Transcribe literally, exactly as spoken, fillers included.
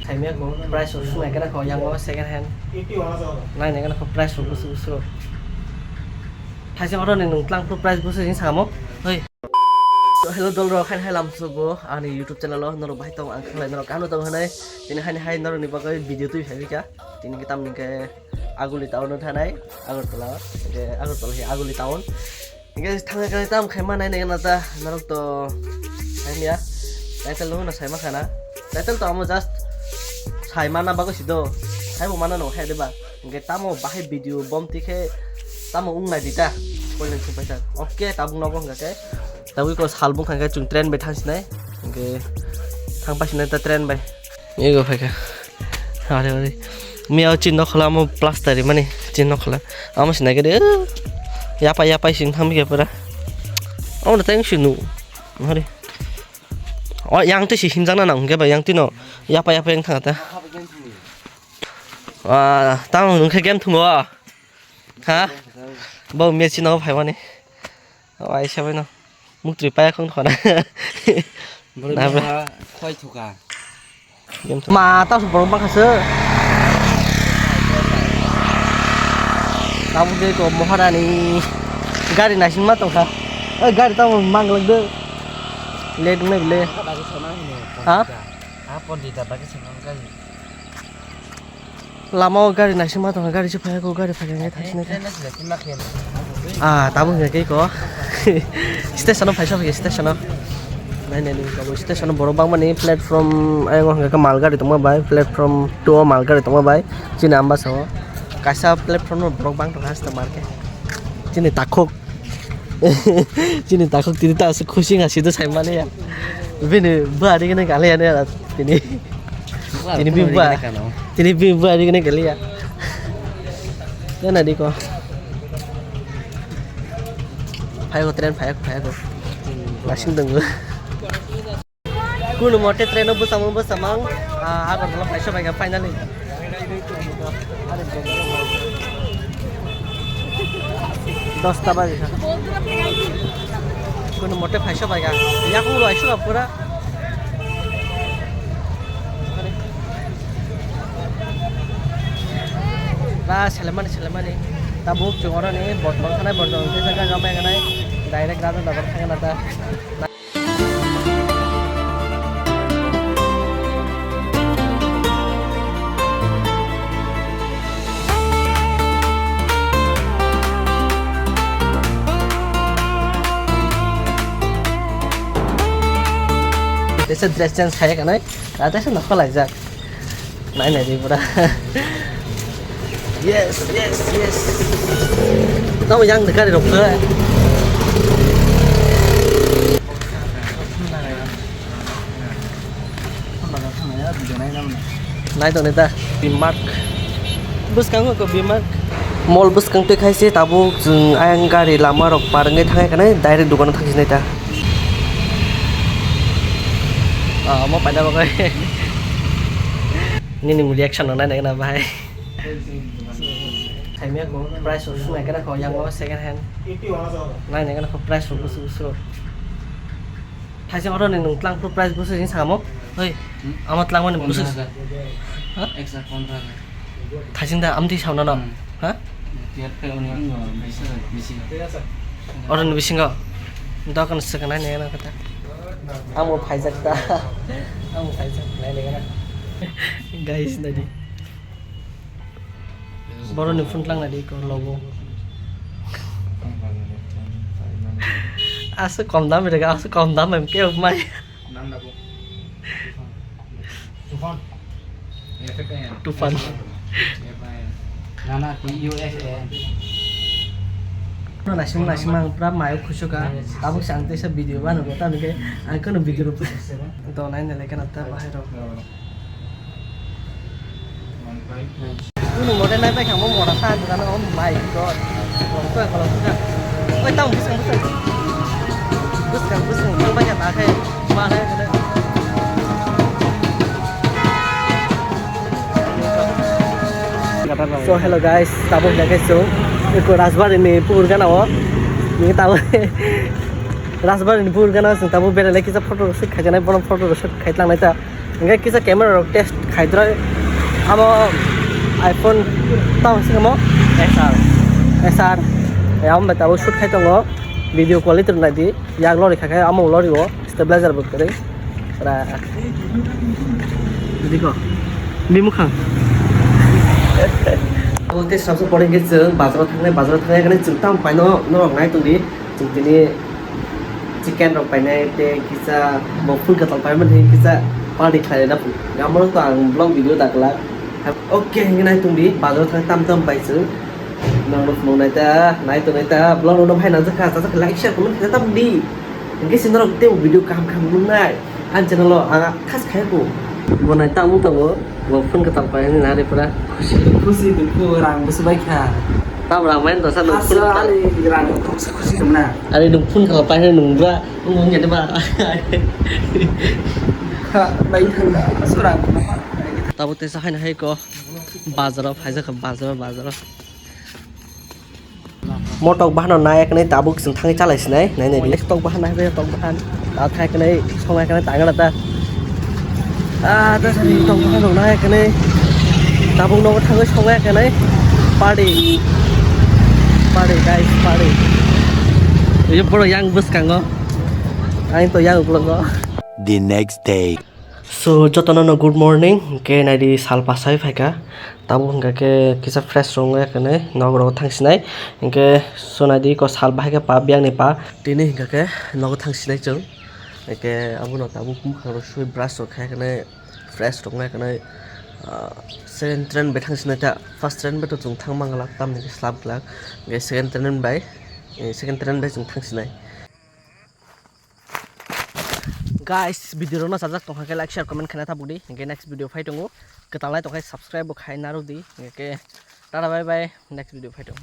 Saimya ko price rok swnai kana ko yang o second hand. Nai nai kana ko price rok busu busu. Thaisa oro ni nung tlang pro price busu jin samo. Hoi. So, hello dol rok, hai hai lam sugo ani YouTube channel o norok bahai tong ang khlai norok ano tong hanai. Tini hai hai norok ni bagwi video twi phai ka. Tini kitam ni ke Aguli town o thanai Agartala. Ke Agartala hi Aguli town. Hingke thangna khe tam khaima nai nai na ta norok to hai ya. Title no sai ma khana. Title to amo just sai mana bago sido. Sai bo mana no hai de ba. Hingke tamo bahai video bom tikhe tamo ung nai dita. Koileng sung paisa. Oke tabung nogo hingke. Tabui ko salbung hingke chung train bai thang sinai. Hingke thang pasinai ta train bai. Ego phaikha. Are, are. Miya o chin nokhola amo plaster rimani. Chin nokhola. Amo sinai gede. Yapai, yapai sing thang bikhe pura. Amo na teng sinu. Hore. O yang twi si himjakna nang hwnkhe bai yang twino. Yapai, yapai yang thang ta. Ah, tamo hwnkhe game thungo. Ha? Bo mechine o phaimani. O aisa baino. Muktwi paya khong khona. Borok Nabra. Bwsa khoi thuka. Game to. Ma ta borok bangkha se. Tabuk de ko Maharani gari naising ma tongkha. Oi gari tamo mang lagde. Late wngnai bile. Ha? Ha pondita bagwi swnam gari. Lama o gari naisingma tongo, gari se phaiya kho, gari phaiya khe thangsinai khe. Ah, tabuk hingkha khe ko. Station o phaisa phai station o. Nai nai ni tabuk station o borok bangmani platform ayang o hingkha khe mal gari tongma bai, platform two o mal gari tongma bai. Chini ambasa o kaisa platform o borok bang tongkha hasta mar khe. Chini takhuk. Chini takhuk tini ta aswk khusi wngya sido saimani ya. Bini bwari gwnwi galiya ne tini. Tini bini bwari gwnwi galiya. Yana diko. Phayago train phayago phayago. Lasing donggo. Kuno mote train o bwsamo bwsamang, ah, Agartala phaisa bai kha finally. Dosta baji kha. Kuno mote phaisa bai kha. Yakung rw aisuk pura. Ba selemani selemani. Tabuk chwng oroni Bordomon thanai, Bordomon tei jaga jama khanai. Direct Rajadhabar thangna ta. Teisa dress change khaiya kanai, ah, teisa nokho laijak. Nai nai di pura. Yes, yes, yes. Tamo yang de gari rok khe. Nai tong nai ta. Bimark. Bwskango ko Bimark. Mall bwskang twi khai se tabuk chwng ayang gari lama rok par wngwi thangwi kanai direct dukano thangsinai ta. Ah, omo paina bagwi. Nini reaction no nainai gana bahai. Khaimya ko price rok swnai gana ko yang o second hand. Nainai gana ko price rok busu busu. Thaisa oro ni nung tlang pro price busu sing samo. Hoi. Hmm? Ama tlang mani busu. Pondro hajar. Ha? Ek lakh pondro hajar. Thaising da amtwi sauna no. Hmm. Ha? Tiar khe oni wngno bisingo, bisingo. Oro ni bisingo. Dokan se kanai ne na kata. Amo phaijak ta. Amo phaijak nai ne na. Guys, nadi. Boroni phone tlang nadi ko logo. Asa kom dam rega, asa kom dam em ke mai. Tufan. Nana, U S A. Naising naising ang pura mayo khusuka. Tabuk se ang teisa video bano ko tamni ke ang kono video ro. To nai nai lekha nata bahai ro. Kuno mote nai pai khamo mora sa dukano, oh my god. Kolom to kolom to. Oi tamo bwsang bwsang. Bwsang bwsang tang bai kha ta khe. So hello guys, tabuk hingkha khe chwng eko Rajbari ni pukur gana o. Ni tabuk Rajbari ni pukur gana o chwng tabuk berai lai kisa photo shoot khai janai, bono photo shoot khai tlang nai ta. Hingke kisa camera rok test khaidroi. Amo iPhone tamo singmo S R. S R. E, amo bai tabuk shoot khai tongo. Video quality rok naidi. Yak lori kha khe amo lori o stabilizer bo kwrwi. Pra. Diko. Bimukhang. Abo tei sabse pore hingke chwng bazaro thangnai, bazaro thangnai khe chwng tamo paino norok nai tongdi. Chwng tini chicken rok painai tei kisa bo phun kwtal paimani kisa party khlai na phun. Amo to ang vlog video da kwlak. Okay, hingke nai tongdi bazaro thang tam tam pai chwng. Nang no phunuk nai ta, nai tongnai ta, vlog no phai nang jakha, jakha like share comment khe tam di. Hingke si norok tei video kaham kaham nungnai. Ang channel o ang khas khai ko. Bo nai ta mung tongo, bo phun kwtal painai nari pura. Khusi, khusi, dukhu, rang bwswk bai kha. Tam rang main dosa nung phun kwtal. Ani rang khusi khusi dong na. Ani nung phun kwtal painai nung bra, nung ya de ba. Kha, bai thang da, so rang. Tabo tesa haino hai ko. Bazaro phaijak kha, bazaro, bazaro. Motok bahano nai eknai tabuk chwng thangwi chalai sinai, nai nai di. Tok bahan nai, tok bahan. Ta thai eknai, song eknai, ta ngana ta. Ah, ta sani tok bahan rok nai eknai. Tabuk nogo thangwi song eknai. Party. Party, guys, party. Iyo poro yang bwskango. Ang to yang uklogo. The next day. So, jotono no good morning, hingke naidi sal pasai phaikha, tabuk hingka khe kisa fresh rwngya khe nai nok rogo thang sinai, hingke so naidi ko sal bahai khe pa biyang ni pa, tini hingka khe nogo thang sinai chwng, hingke abono tabuk bwkhang rok sui brush rok khai khe nai fresh rwngya khe nai, ah, second train bai thang sinai ta, first train bai to chwng thang mang glak tamni khe slap glak, hingke second train bai, eh, second train bai chwng thang sinai. Guys, video rok no sajak tongkha khe like, share, comment khaina tabuk di. Hingke next video phai tongo. Kwtal lai tongkha subscribe bo khai narwk di. Hingke tata bye bye, next video phai tongo.